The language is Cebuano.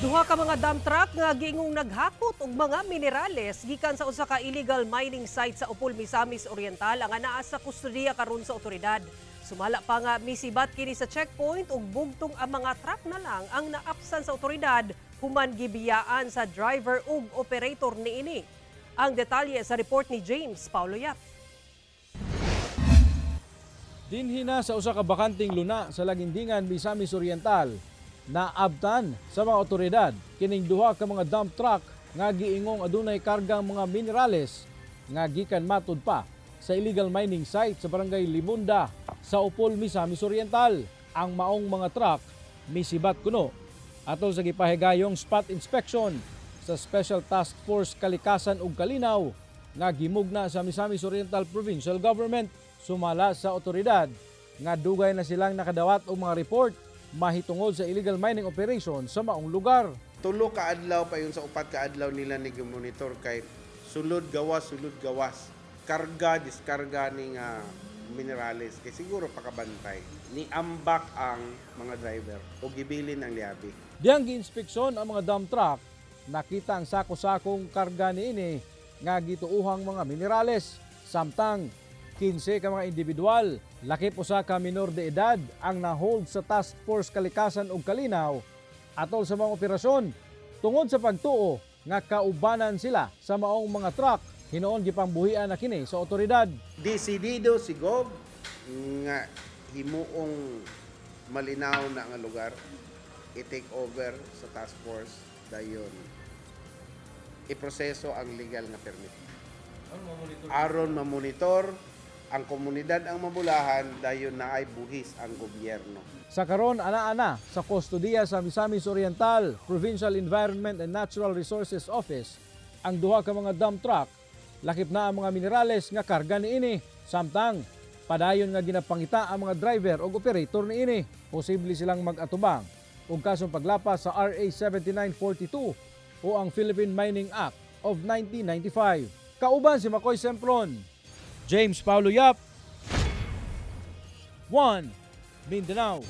Duha ka mga dump truck nga giingong naghakot og mga minerales gikan sa usa ka illegal mining site sa Opol, Misamis Oriental ang anaa sa kustodiya karon sa otoridad. Sumala pa nga misibat kini sa checkpoint ug bugtong ang mga truck na lang ang naapsan sa otoridad human gibiyaan sa driver ug operator niini. Ang detalye sa report ni James Paulo Yap. Dinhi na sa usa ka bakanting luna sa Lagindingan, Misamis Oriental, naabtan sa mga otoridad kining duha ka mga dump truck nga giingong adunay kargang mga minerales nga gikan matud pa sa illegal mining site sa Barangay Limunda sa Opol, Misamis Oriental. Ang maong mga truck misibat kuno atol sa gipahigayong spot inspection sa Special Task Force Kalikasan ug Kalinaw nga gimugna sa Misamis Oriental Provincial Government. Sumala sa otoridad nga dugay na silang nakadawat og mga report mahitungod sa illegal mining operation sa maong lugar. 3 ka adlaw pa yun sa 4 ka adlaw nila ni monitor kay sulod gawas, karga diskarga ni nga minerales kay siguro pakabantay ni ambak ang mga driver o gibilin ang liabi. Diyang giinspeksyon ang mga dump truck, nakita ang sako-sakong karga niini nga gituuhang mga minerales, samtang 15 ka mga individual, lakip usa ka minor de edad, ang nahold sa Task Force Kalikasan ug Kalinaw atol sa mga operasyon tungod sa pagtuo nga kaubanan sila sa maong mga truck. Hinuon gipambuhian na kini sa otoridad. Desidido si Gov nga himuong malinaw na nga lugar, i-take over sa task force dayon iproseso ang legal nga permit. Aron mamonitor ang komunidad ang mabulahan, dayon na ay buhis ang gobyerno. Sa karon ana-ana sa kustodiya sa Misamis Oriental Provincial Environment and Natural Resources Office ang duha ka mga dump truck, lakip na ang mga minerales nga karga niini. Samtang padayon nga ginapangita ang mga driver ug operator niini. Posible silang mag-atubang og kasong paglapas sa RA 7942 o ang Philippine Mining Act of 1995. Kauban si Makoy Sempron, James Paulo Yap, 1 Mindanao.